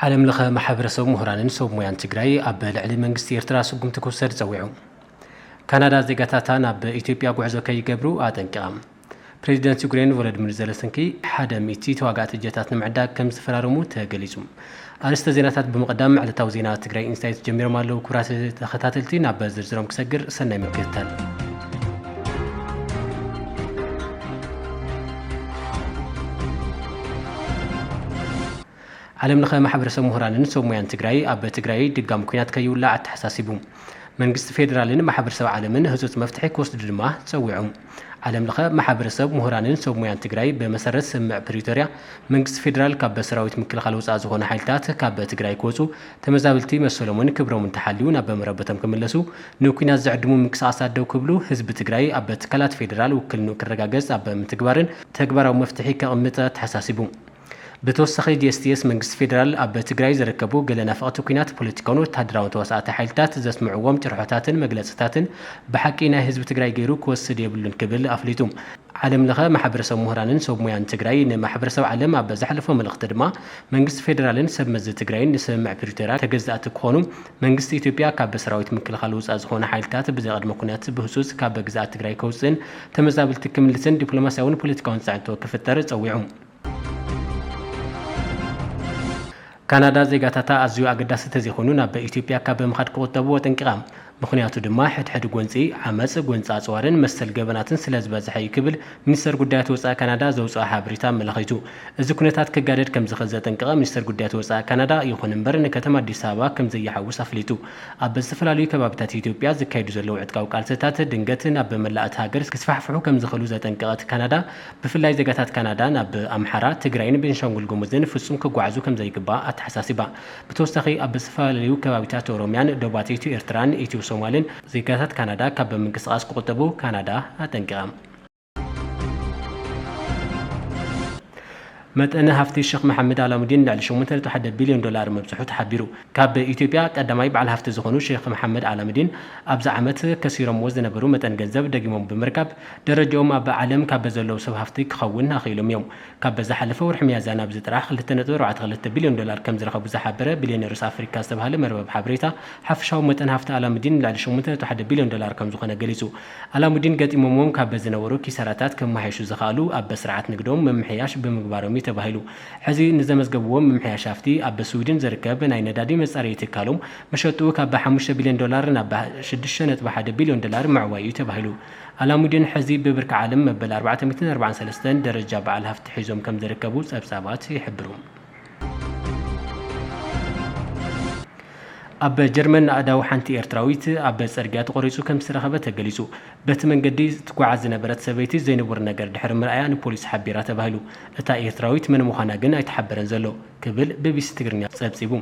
ዓለም ለኸ ማሕበረሰብ ምሁራንን ሰብ ሞያን ትግራይ ኣብ ልዕሊ መንግስቲ ኤርትራ ስጉምቲ ክውሰድ ጸዊዑ። ካናዳ ዜጋታታ ናብ ኢትዮጵያ ጉዕዞ ከይገብሩ ኣጠንቂቓ። ፕሬዚደንት ዩክሬን ቮሎዲሚር ዘለንስኪ ሓደ ሚእቲ ተዋጋእቲ ጀታት ንምዕዳግ ከም ዝተፈራረሙ ተገሊጹ። ኣርእስተ ዜናታት ብምቕዳም ዕለታዊ ዜና ትግራይ ኢንሳይት ጀሚሮም ኣለዉ። ክቡራት ተኸታተልቲ፣ ናብ ዝርዝሮም ክሰግር፣ ሰናይ ምክትታል። ዓለም ለኸ ማሕበረሰብ ምሁራንን ሰብ ሞያን ትግራይ ኣብ ትግራይ ድጋሚ ኲናት ከይውላዕ ኣተሓሳሲቡ። መንግስቲ ፌዴራልን ማሕበረሰብ ዓለምን ህጹጽ መፍትሒ ክወስዱ ድማ ጸዊዖም። ዓለም ለኸ ማሕበረሰብ ምሁራንን ሰብ ሞያን ትግራይ ብመሰረት ስምምዕ ፕሪቶርያ መንግስቲ ፌዴራል ካብ ሰራዊት ምክልኻል ወፃኢ ዝኾኑ ሓይልታት ካብ ትግራይ ክወፁ፣ ተመዛበልቲ መሰሎምን ክብሮምን ተሓልዩ ናብ መረበቶም ክምለሱ፣ ንኲናት ዝዕድሙ ምንቅስቃሳት ደው ክብሉ፣ ህዝቢ ትግራይ ኣብ ትካላት ፌዴራል ውክልንኡ ክረጋገፅ ኣብ ምትግባርን ተግባራዊ መፍትሒ ከቕምጥ ኣተሓሳሲቡ። ብተወሳኺ ዲ ኤስ ቲ ኤስ መንግስቲ ፌዴራል ኣብ ትግራይ ዝርከቡ ገለ ናፈቕቲ ኲናት ፖለቲካውን ወታደራውን ተዋሳእቲ ሓይልታት ዘስምዕዎም ጭርሖታትን መግለፅታትን ብሓቂ ናይ ህዝቢ ትግራይ ገይሩ ክወስድ የብሉን ክብል ኣፍሊጡ። ዓለም ለኸ ማሕበረሰብ ምሁራንን ሰብ ሞያን ትግራይ ንማሕበረሰብ ዓለም ኣብ ዘሕለፎ መልእኽቲ ድማ መንግስቲ ፌዴራልን ሰብ መዚ ትግራይን ንስምምዕ ፕሪቶርያ ተገዛእቲ ክኾኑ፣ መንግስቲ ኢትዮጵያ ካብ ሰራዊት ምክልኻል ወፃኢ ዝኾኑ ሓይልታት ብዘይቐድመ ኩነት ብህፁፅ ካብ ግዝኣት ትግራይ ከውፅእን ተመዛበልቲ ክምልስን ዲፕሎማስያውን ፖለቲካውን ፅዕንቶ ክፍጠር ፀዊዑ። ካናዳ ዜጋታታ ኣዝዩ ኣገዳሲ ተዘይኮይኑ ናብ ኢትዮጵያ ካብ ምኻድ ክቑጠቡ ኣጠንቂቓ። ምኽንያቱ ድማ ሕድሕድ ጎንፂ ዓመፅ፣ ጎንፂ ኣፅዋርን መሰል ገበናትን ስለ ዝበዝሐ እዩ ክብል ሚኒስተር ጉዳያት ወፃኢ ካናዳ ዘውፅኦ ሓበሬታ ኣመላኺቱ። እዚ ኩነታት ክጋደድ ከም ዝኽእል ዘጠንቀቐ ሚኒስተር ጉዳያት ወፃኢ ካናዳ፣ ይኹን እምበር ንከተማ ኣዲስ ኣበባ ከም ዘይሓውስ ኣፍሊጡ። ኣብ ዝተፈላለዩ ከባቢታት ኢትዮጵያ ዝካየዱ ዘለዉ ዕጥቃዊ ቃልስታት ድንገት ናብ መላእ እታ ሃገር ክስፋሕፍሑ ከም ዝኽእሉ ዘጠንቀቐት ካናዳ፣ ብፍላይ ዜጋታት ካናዳ ናብ ኣምሓራ፣ ትግራይን ቤንሻንጉል ጉሙዝን ፍጹም ክጓዓዙ ከም ዘይግባእ ኣተሓሳሲባ። ብተወሳኺ ኣብ ዝተፈላለዩ ከባቢታት ኦሮሚያን ዶባት ኢትዮ ኤርትራን ኢትዮ ሶማልን ዜጋታት ካናዳ ካብ ምንቅስቓስ ክቑጠቡ ካናዳ ኣጠንቂቓ። መጠን ሃፍቲ ሼኽ መሓመድ ኣላሙዲን ልዕሊ ሸሞንተ ነጥቢ ሓደ ቢልዮን ዶላር ምብጽሑ ተሓቢሩ። ካብ ኢትዮጵያ ቀዳማይ በዓል ሃፍቲ ዝኾኑ ሼኽ መሓመድ ኣላሙዲን ኣብዚ ዓመት ከሲሮምዎ ዝነበሩ መጠን ገንዘብ ደጊሞም ብምርካብ ደረጃኦም ኣብ ዓለም ካብ ዘለዉ ሰብ ሃፍቲ ክኸውን ኣኽኢሎም እዮም። ካብ ዝሓለፈ ወርሒ ሚያዝያ ናብዚ ጥራሕ ክልተ ነጥቢ ኣርባዕተ ክልተ ቢልዮን ዶላር ከም ዝረኸቡ ዝሓበረ ቢልዮነርስ ኣፍሪካ ዝተባህለ መርበብ ሓበሬታ፣ ሓፈሻዊ መጠን ሃፍቲ ኣላሙዲን ልዕሊ ሸሞንተ ነጥቢ ሓደ ቢልዮን ዶላር ከም ዝኾነ ገሊጹ። ኣላሙዲን ገጢሞምዎም ካብ ዝነበሩ ኪሳራታት ከመሓይሹ ዝኸኣሉ ኣብ ስርዓት ንግዶም ምምሕያሽ ብምግባሮም እዩ ተባሂሉ። ሕዚ ንዘመዝገብዎ ምምሕያሽ ሃፍቲ ኣብ ስዊድን ዝርከብ ናይ ነዳዲ መጻረዪ ትካሎም መሸጥኡ ካብ ሓሙሽተ ቢልዮን ዶላር ናብ ሽዱሽተ ነጥቢ ሓደ ቢልዮን ዶላር ምዕዋይ እዩ ተባሂሉ። ኣላሙዲን ሕዚ ብብርኪ ዓለም መበል ኣርባዕተ ሚእትን ኣርባዓን ሰለስተን ደረጃ በዓል ሃፍቲ ሒዞም ከም ዝርከቡ ጸብጻባት ይሕብሩ። ኣብ ጀርመን ኣእዳው ሓንቲ ኤርትራዊት ኣብ ጽርግያ ተቖሪጹ ከም ዝተረኸበ ተገሊጹ። በቲ መንገዲ ትጓዓዝ ዝነበረት ሰበይቲ ዘይንቡር ነገር ድሕሪ ምርኣያ ንፖሊስ ሓቢራ ተባሂሉ። እታ ኤርትራዊት መን ምዃና ግን ኣይተሓበረን ዘሎ ክብል ቢ ቢ ሲ ትግርኛ ጸብጺቡ።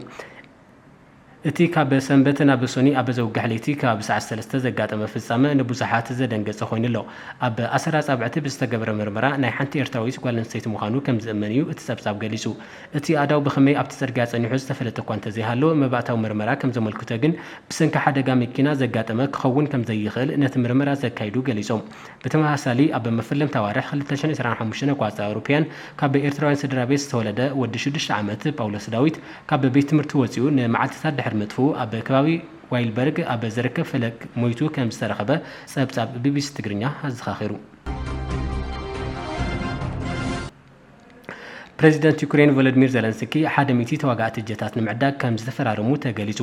እቲ ካብ ሰንበት ናብ ሰኑይ ኣብ ዘውግሕ ለይቲ ከባቢ ሰዓት ሰለስተ ዘጋጠመ ፍጻመ ንብዙሓት ዘደንገጸ ኮይኑ ኣሎ። ኣብ ኣሰር ኣጻብዕቲ ብዝተገበረ ምርመራ ናይ ሓንቲ ኤርትራዊት ጓል ኣንስተይቲ ምዃኑ ከም ዝእመን እዩ እቲ ጸብጻብ ገሊጹ። እቲ ኣእዳው ብኸመይ ኣብቲ ጽርግያ ጸኒሑ ዝተፈለጠ እኳ እንተዘይሃለወ፣ መባእታዊ ምርመራ ከም ዘመልክቶ ግን ብሰንኪ ሓደጋ መኪና ዘጋጠመ ክኸውን ከም ዘይኽእል ነቲ ምርመራ ዘካይዱ ገሊጾም። ብተመሳሳሊ ኣብ መፈለምታ ኣዋርሕ ክልተ ሽሕን ዕስራን ሓሙሽተን ኣቋጽጻ ኣውሮፓውያን ካብ ኤርትራውያን ስድራ ቤት ዝተወለደ ወዲ ሽዱሽተ ዓመት ጳውሎስ ዳዊት ካብ ቤት ትምህርቲ ወጺኡ ንመዓልትታት ድሕሪ ምጥፍኡ ኣብ ከባቢ ዋይልበርግ ኣብ ዝርከብ ፈለግ ሞይቱ ከም ዝተረኸበ ጸብጻብ ቢ ቢ ሲ ትግርኛ ኣዘኻኺሩ። ፕሬዚደንት ዩክሬን ቮሎዲሚር ዘለንስኪ ሓደ ሚእቲ ተዋጋእቲ ጀታት ንምዕዳግ ከም ዝተፈራረሙ ተገሊጹ።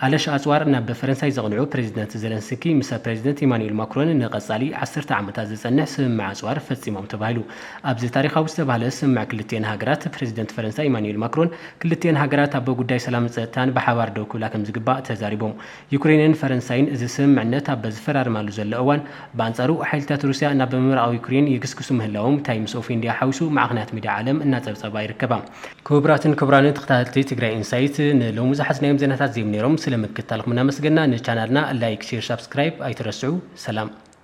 ኣለሽ ኣጽዋር ናብ ፈረንሳይ ዘቕንዑ ፕሬዚደንት ዘለንስኪ ምስ ፕሬዚደንት ኢማኑኤል ማክሮን ንቐጻሊ ዓሰርተ ዓመታት ዝጸንሕ ስምምዕ ኣጽዋር ፈጺሞም ተባሂሉ። ኣብዚ ታሪኻዊ ዝተባህለ ስምምዕ ክልቲኤን ሃገራት ፕሬዚደንት ፈረንሳይ ኢማኑኤል ማክሮን ክልቲኤን ሃገራት ኣብ ጉዳይ ሰላምን ጸጥታን ብሓባር ደው ክብላ ከም ዝግባእ ተዛሪቦም። ዩክሬንን ፈረንሳይን እዚ ስምምዕነት ኣብ ዝፈራርማሉ ዘሎ እዋን፣ ብኣንጻሩ ሓይልታት ሩስያ ናብ ምብራቓዊ ዩክሬን ይግስግሱ ምህላዎም ታይምስ ኦፍ ኢንድያ ሓዊሱ ማዕኸናት ሚድያ ዓለም እናጸብጸባ ይርከባ። ክቡራትን ክቡራንን ተኸታተልቲ ትግራይ ኢንሳይት፣ ንሎሚ ዝሓዝናዮም ዜናታት እዚኦም ነይሮም። ስለ ምክትታልኩም እናመስገና፣ ንቻናልና ላይክ፣ ሼር፣ ሳብስክራይብ ኣይትረስዑ። ሰላም።